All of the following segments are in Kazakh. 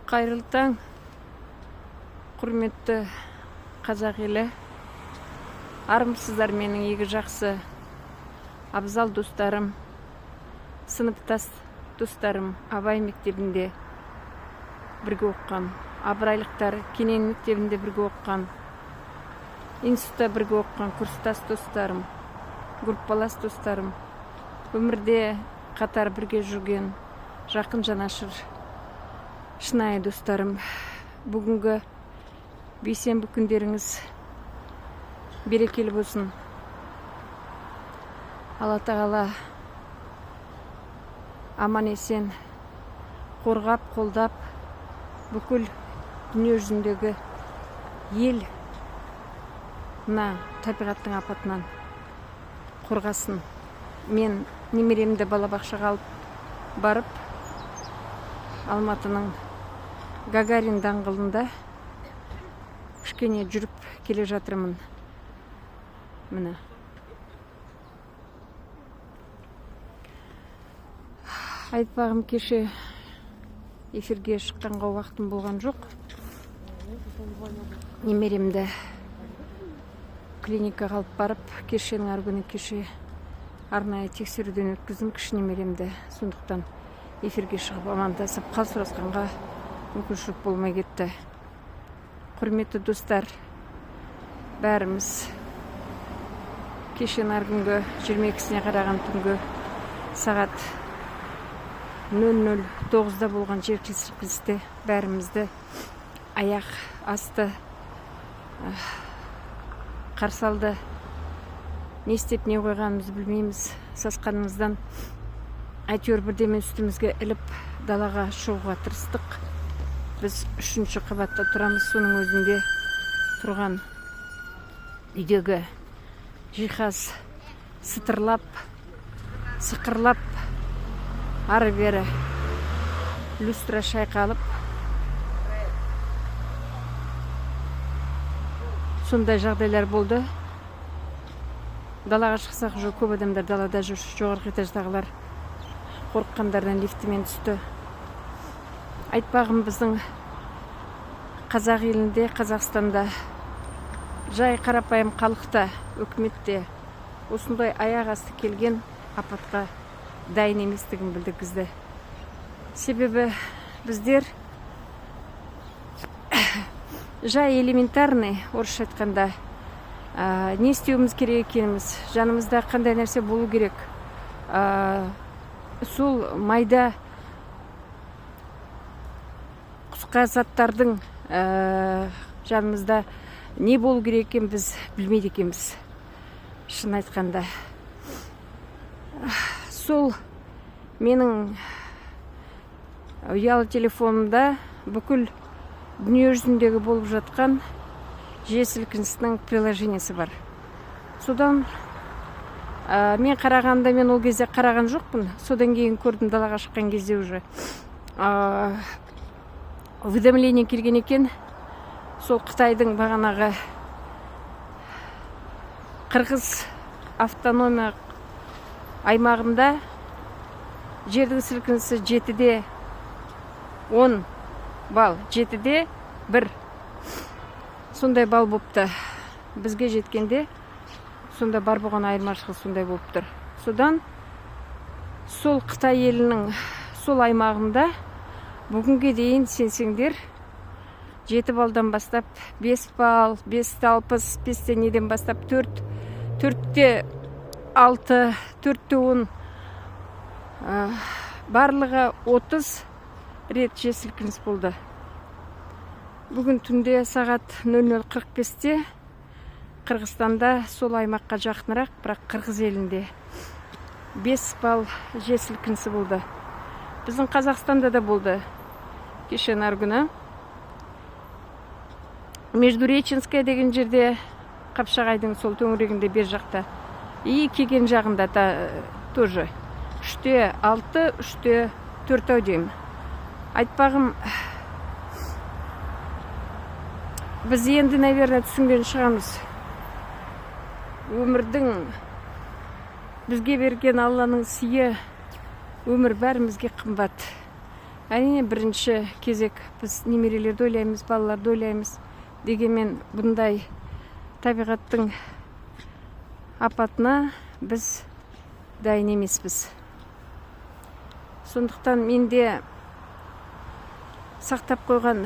Қайырлы таң, құрметті қазақ елі! Армысыздар, менің игі жақсы абзал достарым, сыныптас достарым, Абай мектебінде бірге оқыған абырайлықтар, Кенен мектебінде бірге оқыған, институтта бірге оқыған курстас достарым, группалас достарым, өмірде қатар бірге жүрген жақын, жанашыр, шынайы достарым! Бүгінгі бейсенбі күндеріңіз берекелі болсын! Алла Тағала аман есен қорғап, қолдап, бүкіл дүние жүзіндегі ел мына табиғаттың апатынан қорғасын. Мен немеремді балабақшаға алып барып, Алматының Гагарин даңғылында кішкене жүріп келе жатырмын. Міне, айтпағым, кеше эфирге шыққанға уақытым болған жоқ. Немеремді клиникаға алып барып, кешенің арғы күні, кеше арнайы тексеруден өткіздім кіші немеремді. Сондықтан эфирге шығып, амандасып, хал сұрасқанға мүмкіншілік болмай кетті. Құрметті достар, бәріміз кеше, арғы күнгі 22-сіне қараған түнгі сағат 00:09-да болған жер сілкіністе бәрімізді аяқ асты қарсы алды. Не істеп, не қойғанымызды білмейміз. Сасқанымыздан әйтеуір бірдеме үстімізге іліп, далаға шығуға тырыстық. Біз үшінші қабатта тұрамыз. Соның өзінде тұрған үйдегі жиһаз сытырлап, сықырлап, ары бері люстра шайқалып, сондай жағдайлар болды. Далаға шықсақ, уже көп адамдар далада жүр. Жоғарғы этаждағылар қорыққандарынан лифтімен түсті. Айтпағым, біздің қазақ елінде, Қазақстанда жай қарапайым халықта, үкіметте осындай аяқ асты келген апатқа дайын еместігін білдіргізді. Себебі біздер жай элементарный, орысша айтқанда, не істеуіміз керек екеніміз, жанымызда қандай нәрсе болу керек, сол майда қысқа заттардың жанымызда не болу керек екенін біз білмейді екенбіз, шын айтқанда. Сол менің ұялы телефонымда бүкіл дүние жүзіндегі болып жатқан жер сілкінісінің приложениесі бар. Содан мен қарағанда, мен ол кезде қараған жоқпын, содан кейін көрдім, далаға шыққан кезде уже уведомление келген екен. Сол Қытайдың бағанағы Қырғыз автономия аймағында жердің сілкінісі 7,10 балл, 7,1 сондай балл болыпты. Бізге жеткенде сонда бар болған айырмашылығы сондай болып тұр. Содан сол Қытай елінің сол аймағында бүгінге дейін, сенсеңдер, 7 балдан бастап, 5 балл, 5,60, бесте неден бастап, 4, 4,6, 4,10, барлығы 30 рет жер сілкініс болды. Бүгін түнде сағат 00:45-те Қырғызстанда, сол аймаққа жақынырақ, бірақ қырғыз елінде 5 балл жер сілкінісі болды. Біздің Қазақстанда да болды кеше, арғы күні, Междуреченская деген жерде, Қапшағайдың сол төңірегінде, бер жақта и Кеген жағында та тоже 3,6, 3,4 ау деймін. Айтпағым, біз енді, наверное, түсінген шығамыз: өмірдің бізге берген Алланың сыйы, өмір бәрімізге қымбат. Әрине, бірінші кезек біз немерелерді ойлаймыз, балаларды ойлаймыз. Дегенмен бұндай табиғаттың апатына біз дайын емеспіз. Сондықтан менде сақтап қойған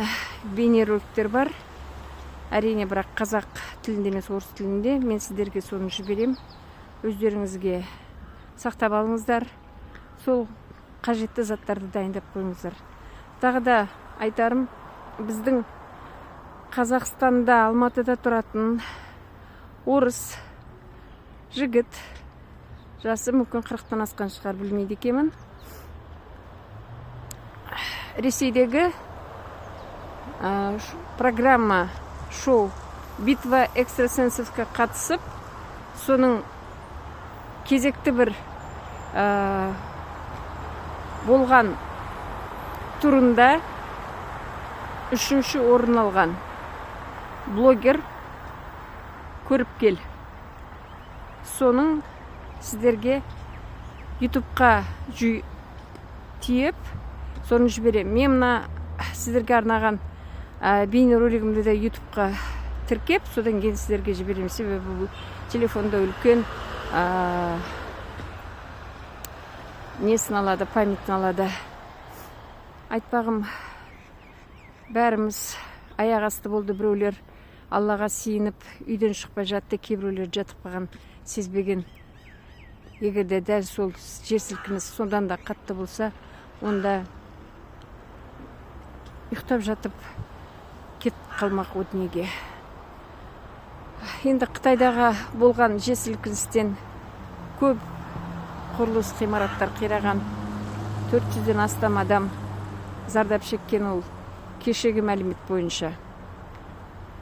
бейнероликтер бар, әрине, бірақ қазақ тілінде емес, орыс тілінде. Мен сіздерге соны жіберем, өздеріңізге сақтап алыңыздар, сол қажетті заттарды дайындап қойыңыздар. Тағы да айтарым, біздің Қазақстанда, Алматыда тұратын орыс жігіт, жасы мүмкін 40-тан асқан шығар, білмейді екенмін, Ресейдегі программа шоу «Битва экстрасенсов» қа қатысып, соның кезекті бір болған турында үшінші орын алған блогер Көріпкел, соның сіздерге Ютубқа тиеп, соны жіберемін. Мен мына сіздерге арнаған бейнеролигімді де Ютубқа тіркеп, содан кейін сіздерге жіберемін, себебі бұл телефонда үлкен несін алады, память ін алады. Айтпағым, бәріміз аяқ асты болды. Біреулер Аллаға сиынып, үйден шықпай жатты, кейбіреулер жатып қалған, сезбеген. Егер де дәл сол жер сілкініс содан да қатты болса, онда ұйықтап жатып кетіп қалмақ о дүниеге. Енді Қытайдағы болған жер сілкіністен көп құрылыс, ғимараттар қираған, 400-ден астам адам зардап шеккен, ол кешегі мәлімет бойынша.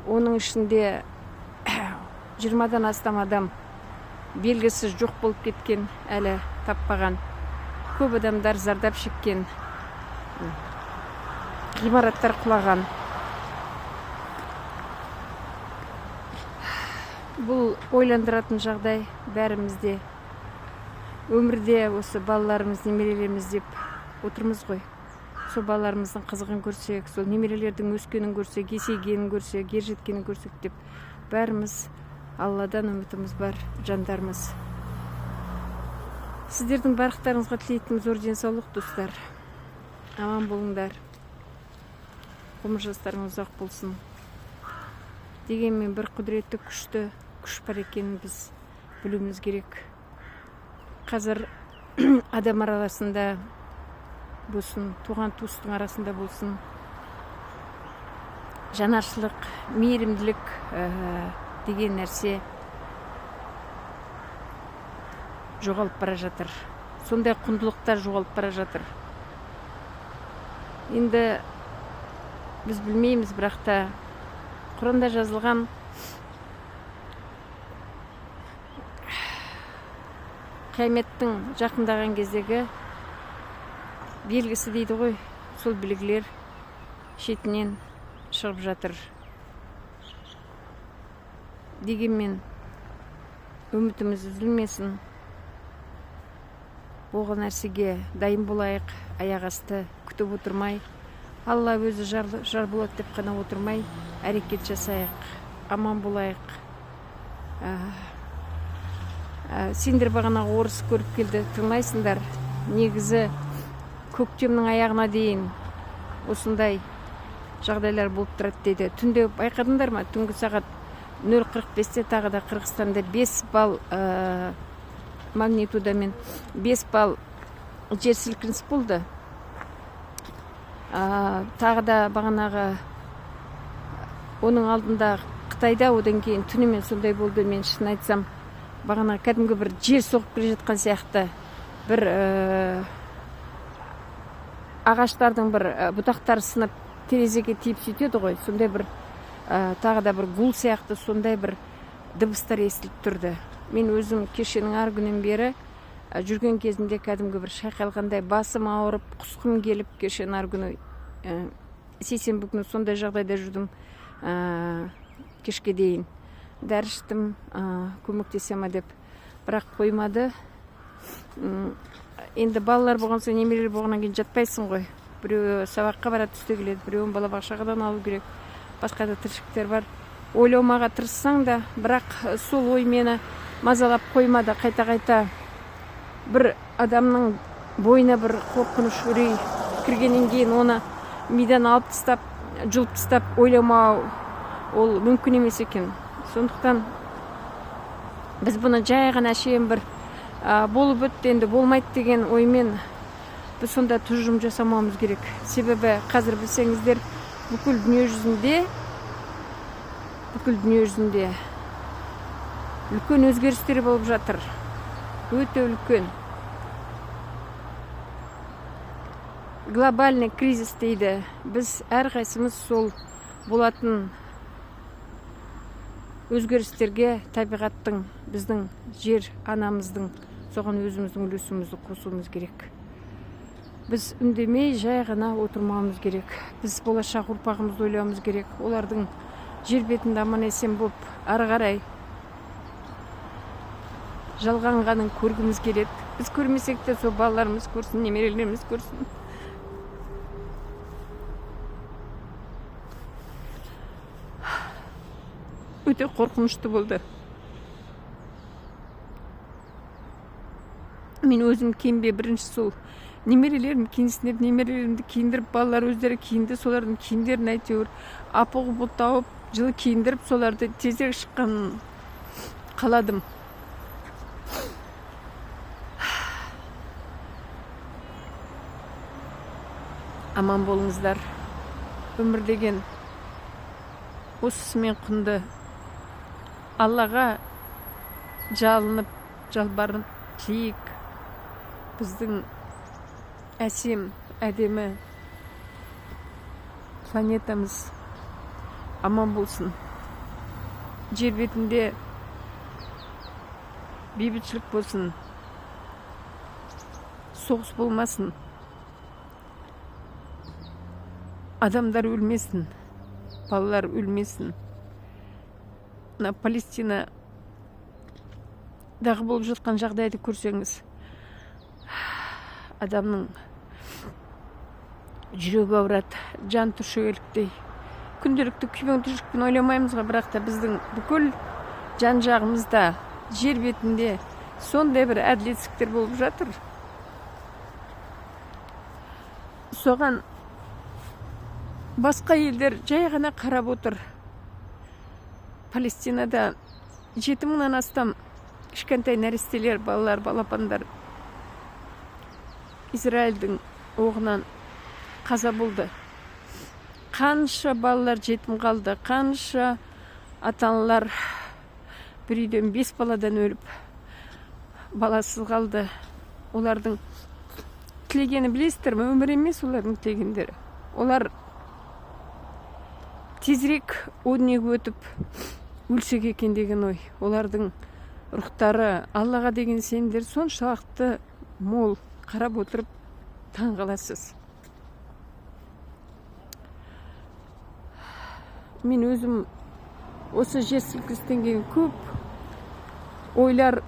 Оның ішінде 20-дан астам адам белгісіз жоқ болып кеткен, әлі таппаған. Көп адамдар зардап шеккен, ғимараттар құлаған. Бұл ойландыратын жағдай. Бәрімізде өмірде осы балаларымыз, немерелеріміз деп отырмыз ғой. Сол балаларымыздың қызығын көрсек, сол немерелердің өскенін көрсек, есейгенін көрсек, ержеткенін көрсек деп бәріміз Алладан үмітіміз бар жандармыз. Сіздердің барлықтарыңызға тілейтінім зор денсаулық, достар. Аман болыңдар, ғұмыр жастарыңыз ұзақ болсын. Дегенмен бір құдіретті, күшті күш бар екенін біз білуіміз керек. Қазір адам арасында болсын, туған туыстың арасында болсын, жанашырлық, мейірімділік деген нәрсе жоғалып бара жатыр, сондай құндылықтар жоғалып бара жатыр. Енді біз білмейміз, бірақ та Құранда жазылған, қияметтің жақындаған кездегі белгісі дейді ғой, сол белгілер шетінен шығып жатыр. Дегенмен үмітіміз үзілмесін, болған нәрсеге дайын болайық. Аяқ асты күтіп отырмай, Алла өзі жар болады деп қана отырмай, әрекет жасайық, аман болайық. Сендер бағанағы орыс Көріпкелді тыңдайсыңдар. Негізі көктемнің аяғына дейін осындай жағдайлар болып тұрады дейді. Түнде байқадыңдар ма, түнгі сағат 0:45-те тағы да Қырғызстанда 5 балл магнитудамен 5 балл жер сілкініс болды. Тағы да бағанағы оның алдында Қытайда, одан кейін түнімен сондай болды. Мен шын айтсам, бағана кәдімгі бір жер соғып келе жатқан сияқты, бір ағаштардың бір бұтақтары сынып, терезеге тиіп сөйтеді ғой, сондай бір тағы да бір гул сияқты сондай бір дыбыстар естіліп тұрды. Мен өзім кешенің ар күнінен бері жүрген кезімде кәдімгі бір шайқалғандай, басым ауырып, құсқым келіп, кешенің ар күні, сейсенбі күні сондай жағдайда жүрдім. Кешке дейін дәрі іштім, көмектесе ма деп, бірақ қоймады. Енді балалар болған соң, немерелер болғаннан кейін жатпайсың ғой. Біреуі сабаққа барады, түсте келеді, біреуін балабақшадан алу керек, басқа да тіршіліктер бар. Ойламауға тырыссаң да, бірақ сол ой мені мазалап қоймады. Қайта-қайта бір адамның бойына бір қорқыныш, үрей кіргеннен кейін оны мидан алып тастап, жұлып тастап ойламау ол мүмкін емес екен. Сондықтан біз бұны жай ғана әшейін бір болып өтті, енді болмайды деген оймен біз сонда тұжырым жасамауымыз керек. Себебі қазір білсеңіздер, бүкіл дүние жүзінде үлкен өзгерістер болып жатыр, өте үлкен глобальный кризис дейді. Біз әрқайсымыз сол болатын өзгерістерге, табиғаттың, біздің жер анамыздың, соған өзіміздің үлесімізді қосуымыз керек. Біз үндемей жай ғана отырмауымыз керек. Біз болашақ ұрпағымызды ойлауымыз керек, олардың жер бетінде аман есен болып ары қарай жалғанғанын көргіміз келеді. Біз көрмесек те, сол балаларымыз көрсін, немерелеріміз көрсін. Өте қорқынышты болды. Мен өзім киінбей, бірінші сол немерелерім киінсін деп, немерелерімді киіндіріп, балалар өздері киінді, солардың киімдерін әйтеуір апы құпы тауып, жылы киіндіріп, соларды тезірек шыққанын қаладым. Аман болыңыздар. Өмір деген осысымен құнды. Аллаға жалынып, жалбарынып тілейік: біздің әсем, әдемі планетамыз аман болсын, жер бетінде бейбітшілік болсын, соғыс болмасын, адамдар өлмесін, балалар өлмесін. Мына Палестинадағы болып жатқан жағдайды көрсеңіз, адамның жүрегі ауырады, жан түршігерліктей. Күнделікті күйбең тіршілікпен ойламаймыз ғой, бірақ та біздің бүкіл жан жағымызда, жер бетінде сондай бір әділетсіздіктер болып жатыр. Соған басқа елдер жай ғана қарап отыр. Палестинада 7000-нан астам кішкентай нәрестелер, балалар, балапандар Израильдің оғынан қаза болды. Қанша балалар жетім қалды, қанша ата аналар бір үйден бес баладан өліп, баласыз қалды. Олардың тілегені, білесіздер ме, өмір емес олардың тілегендері. Олар тезірек о дүниеге өтіп өлсек екен деген ой. Олардың рухтары, Аллаға деген сенімдері соншалықты мол, қарап отырып таң қаласыз. Мен өзім осы жер сілкіністен кейін көп ойлар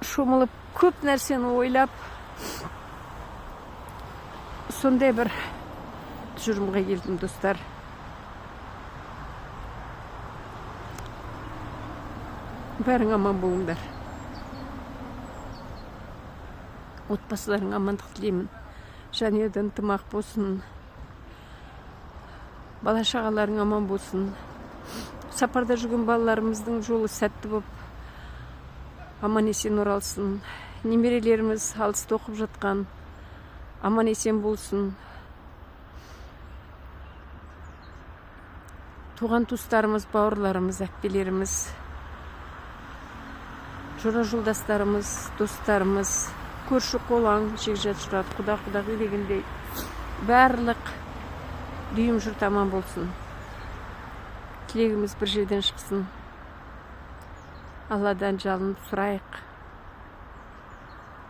шомылып, көп нәрсені ойлап, сондай бір тұжырымға келдім, достар. Бәрің аман болыңдар, отбасыларыңа амандық тілеймін, жанұяда ынтымақ болсын, бала шағаларың аман болсын, сапарда жүрген балаларымыздың жолы сәтті болып, аман есен оралсын, немерелеріміз алыста оқып жатқан аман есен болсын, туған туыстарымыз, бауырларымыз, әпкелеріміз, жора жолдастарымыз, достарымыз, көрші қолаң, жекжат жұрат, құда құдағи дегендей, барлық дүйім жұрт аман болсын. Тілегіміз бір жерден шықсын, Алладан жалынып сұрайық.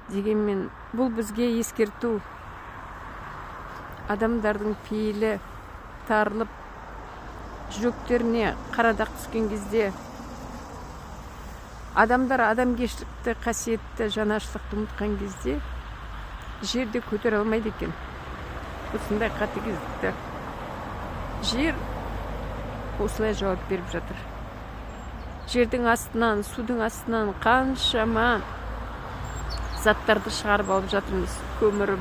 Дегенмен бұл бізге ескерту: адамдардың пейілі тарылып, жүректеріне қара дақ түскен кезде, адамдар адамгершілікті, қасиетті, жанашырлықты ұмытқан кезде, жерде көтере алмайды екен. Осындай қатыгездікті жер осылай жауап беріп жатыр. Жердің астынан, судың астынан қаншама заттарды шығарып алып жатырмыз: көмір.